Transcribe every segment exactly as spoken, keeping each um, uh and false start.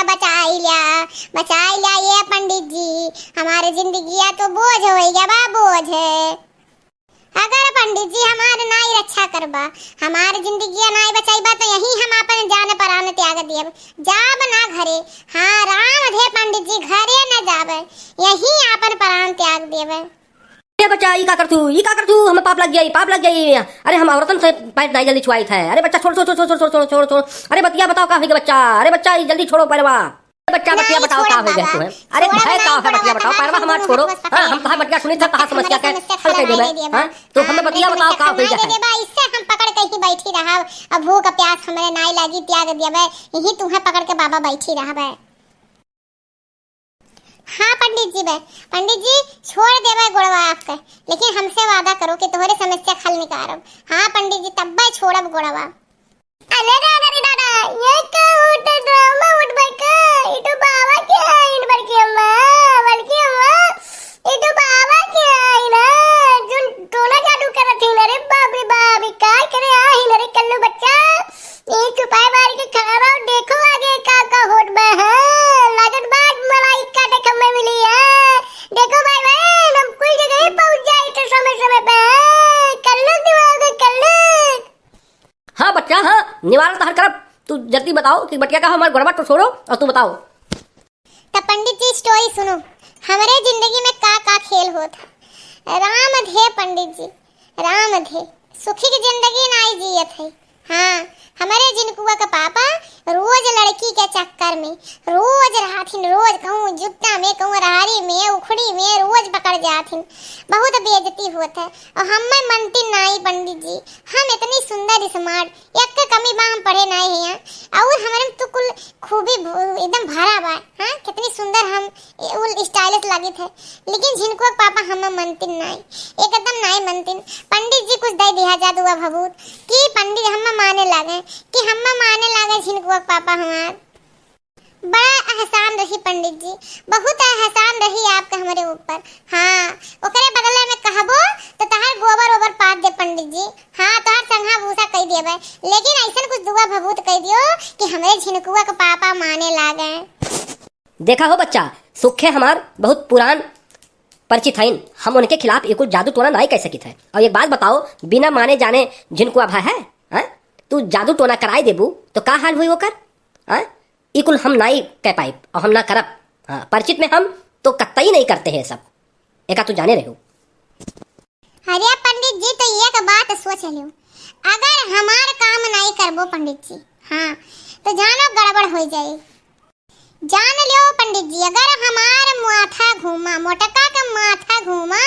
बचाई ल्या, बचाई ल्या ये पंडित जी, हमारे जिंदगिया तो बोझ होई गवा बा, बोझ। अगर पंडित जी हमार नाई रक्षा करबा, हमार जिंदगिया नाई बचाइबा, तो यहीं हम आपन जान परान त्याग देब, जाब ना घरे। हाँ, राम धे पंडित जी, घरे न जाबे, यहीं आपन परान त्याग देबे। अरे बच्चा, ई का करथू, ई का करथू, हमें पाप लग गया, ई पाप लग गया, ई। अरे हम औरतन से पैर नाई जल्दी छुआइत है। अरे बच्चा, छोड़, छोड़, छोड़। अरे बतिया बताओ का होइगा बच्चा, अरे बच्चा, ई जल्दी छोड़ो पैरवा। बच्चा, बतिया बताओ का होइगा तू है? अरे भय का है, बतिया बताओ, पैरवा हमार छोड़ो। हाँ, हम तोहार बतिया सुनी था, तोहार समस्या के हल कर देबे। हाँ, तो हमें बतिया बताओ का होइगा है? इससे हम पकड़ के ही बैठी रहब, अब भूख प्यास हमरे नाई लागी, त्याग देबे, यही तुहे पकड़ के बाबा बैठी रहबे। हाँ पंडित जी बे, पंडित जी छोड़ देबे गोड़वा आपके, लेकिन हमसे वादा करो कि तोहरे समस्या के हल निकारब। हाँ पंडित जी, तब्बे छोड़ब गोड़वा। अरे दादा रे दादा, ये का होत है, ड्रामा होत बा का? ई तो बाबा के आइन बड़की अम्मा, बड़की अम्मा, ई तो बाबा के आइन ना, जोन टोना जादू करत ही ना रे बाप रे बाप, ई का करे आइन रे कल्लू बच्चा, ई चुपाई मार के खड़ा रहो, देखो आगे का का होत बा, हाँ, लागत बा आज मलाई का देखे में मिली है, देखो भाई बहन, हम कुल जगह ही पहुँच जाए तो समय समय पे, हाँ, कल्लू दिमाग कल्लू। हाँ बच्चा, हाँ, निवारण तोहार करब। तू जल्दी बताओ कि बटिया का हमार गोड़वा तो छोड़ो और तू बताओ। त पंडित जी story सुनो, हमरे जिंदगी में का का खेल होत है। राम धे पंडित जी, राम धे, सुखी की जिंदगी नाई जियत है। हाँ, हमरे झिनकुआ का पापा रोज लड़की के चक्कर में, रोज रहथिन, रोज कहूँ जुत्ता में, कहूँ रहरी में, उखड़ी में, रोज पकड़ जाथिन। बहुत बेइज्जती होत है। और हमें मनती नाई पंडित जी, हम इतनी सुंदर smart, एक कमी बा हम पढ़े नाई है यहाँ। और हमरे में तो कुल खूबी भ-, एकदम भरा बा। हाँ, कितनी सुंदर हम, ए, उल stylish लागित है। लेकिन झिनकुआ के पापा हमें मनतिन नाई, एकदम नाई मनतिन। पंडित जी कुछ दे दिया जा दुआ भभूत कि पंडित हमें माने लागे, कि हमें माने लागे झिनकुआ के पापा हमार। बड़ा एहसान रही पंडित जी, बहुत एहसान रही आपके हमरे ऊपर। हाँ, ओकरे बदले में कहबो तो तहार गोबर ओबर पाथ दे पंडित जी। हाँ, तोहार संघा भूसा कई देबे, लेकिन ऐसन कुछ दुआ भभूत कई दियो कि हमरे झिनकुआ के पापा माने लागे। देखा हो बच्चा, सुखे हमार बहुत पुरान परिचित हइन, हम उनके खिलाफ ये कुल जादू टोना नाई कह सकित है। और एक बात बताओ, बिना माने जाने झिनकुआ भा है, हैं? तू जादू टोना कराई देबू तो का हाल हुई ओकर, हैं? ई कुल हम नाई कह पाइब और हम ना करब। हाँ, परिचित में हम तो कतई नहीं करते हैं सब। एका तू जाने रहो। अरे पंडित जी, तो एक बात सोच लियो, अगर हमार काम नाई करबो पंडित जी, हाँ, तो जानो गड़बड़ हो जाए। जान लियो पंडित जी, अगर हमार माथा घूमा, मोटका के माथा घूमा,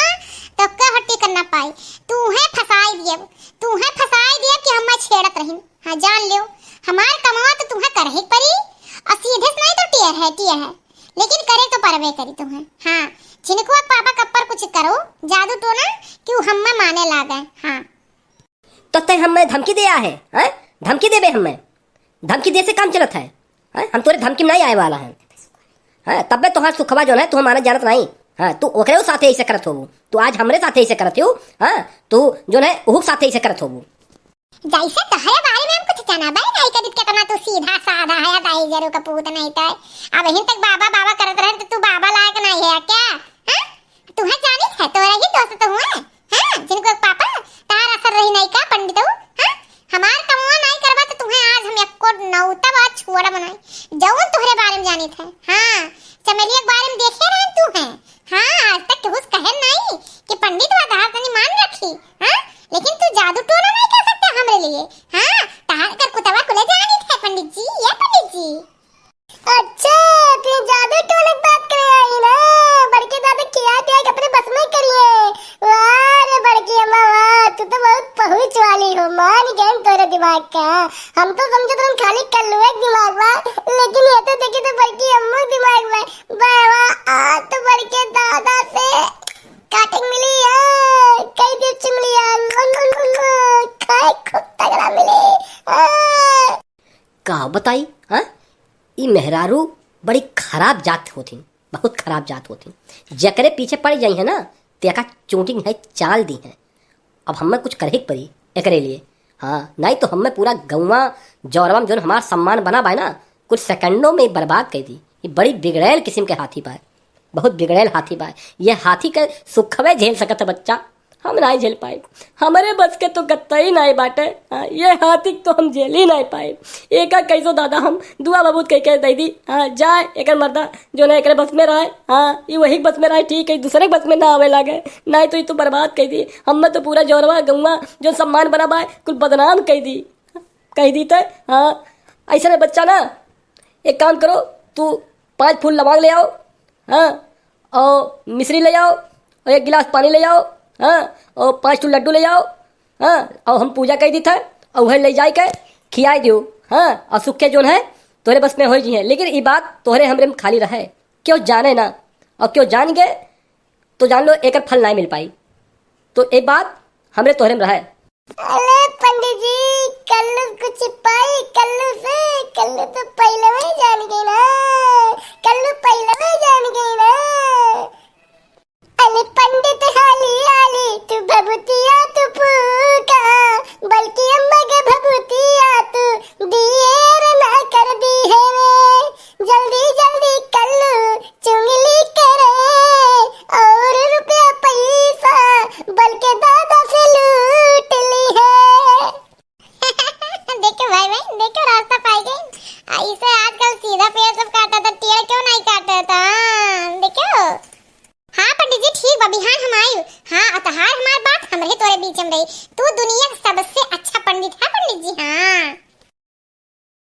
तो के हट्टी कर ना पाई। तूहे फंसाई दियब, तूहे फंसाई दियब कि हम छेड़त रहिन। हाँ, जान लियो, हमार कमवा तो तुहे करही के परी, और सीधे से नहीं तो टियर है, टियर है, लेकिन करे तो परबे करी तुहे। हाँ, झिनकुआ के पापा के ऊपर कुछ करो, जादू टोना, कि उ हम्मे माने लागे। हाँ। तो तै हम्मे धमकी दे आहे, हैं? धमकी देबे हम्मे? धमकी दे से काम चलत है, हैं? हम तोरे धमकी में नहीं आए वाला है, हैं? तब्बे तोहार सुखवा जो है, तू हमारा जानत नहीं, हाँ, तू ओकरे साथे ऐसे करत होबू, तू आज हमरे साथे ऐसे करत हो, हाँ, तू जो है, ओहू साथे ऐसे करत होबू। जैसे तोहरे बारे में हम कुछ जानबे नहीं करित, कितना तू सीधा साधा है, दाई जरू का पूत नहीं तो। अब हिन तक बाबा बाबा करत रहन तो तू बाबा लायक नहीं है क्या? हैं? तुहे जानित है, तोरे ही दोस्त तो हुए। हाँ, झिनकुआ के पापा, तार असर रही नहीं का पंडित हो? हाँ? हमार कमवा नहीं करबा तो तुहे आज हम एको नौता बात छुअड़ब नहीं। जौन तोहरे बारे में जानित है। हाँ, चमेलिया के बारे में देखे रहन तू है। हाँ, आज तक केहू से कहे नहीं कि पंडित वा तहार तनी मान रखी। हाँ, लेकिन तू जादू टोना नहीं कर सकता हमरे लिए। हाँ, तहार कर कुतवा कुले जानित है पंडित जी, ये पंडित जी। अच्छा, तू जादू टोना की बात करे आई ना? बड़के दादा खिया पिया के अपने बस में करिए। वाह रे बड़की अम्मा वाह, तू तो बहुत पहुँच वाली हो, मान गए तोरे दिमाग का। हम तो समझे तुम खाली कल्लुए के दिमाग बा, लेकिन ये तो देखी तो बड़की अम्मा के दिमाग बा। वाह वाह, आज तो बड़के दादा से काटे मिली है, कई दिल से मिली है, खाए खूब तगड़ा मिली। आ। का बताई, हाँ? ई मेहरारू बड़ी खराब जात होथिन, बहुत खराब जात होथिन। जेकरे पीछे पड़ जाई है ना, तेका चूंटी है चाल दी है। अब हमें कुछ करे के पड़ी एकरे लिए। हाँ, नहीं तो हमें पूरा गौवा जौरवा में जौन हमार सम्मान बना बाय ना, कुछ सेकंडों में बर्बाद कइ दी। ये बड़ी बिगड़ैल किस्म के हाथी बा, बहुत बिगड़ैल हाथी बा। ये हाथी के सुखवे झेल सकत है बच्चा, हम नाहीं झेल पाइब। हमरे बस के तो कत्तई नाहीं बाटे। हाँ, ये हाथी के तो हम झेल ही नाहीं पाइब। एका कैसो दादा हम दुआ बबूत कइ के दइ दी। हाँ, जाए एकर मर्दा, जौन है एकरे बस में रहे। हाँ, ये वही बस में रहे, ठीक है, दूसरे के बस में ना आवे लागे, नाहीं तो ये तो बर्बाद कइ दी। हमें तो पूरा जौरवा गौवा जौन सम्मान बना बा, कुल बदनाम कइ दी, कइ दी तो। हाँ, ऐसे बच्चा ना, एक काम करो, तू पाँच फूल लवांग ले आओ, हाँ, और मिश्री ले आओ, और एक गिलास पानी ले आओ, हाँ, और पाँच ठो लड्डू ले आओ, हाँ, और हम पूजा कइ दी था, और वह ले जाए के खियाए दियो, हाँ, और सुखे जौन है तोहरे बस में होइ जी है, लेकिन ये बात तोहरे हमरे में खाली रहे, क्यों जाने ना, और क्यों जान गए तो जान लो एकर फल नाहीं मिल पाई। तो ये बात हमरे तोहरे में रहे। अरे पंडित जी, कल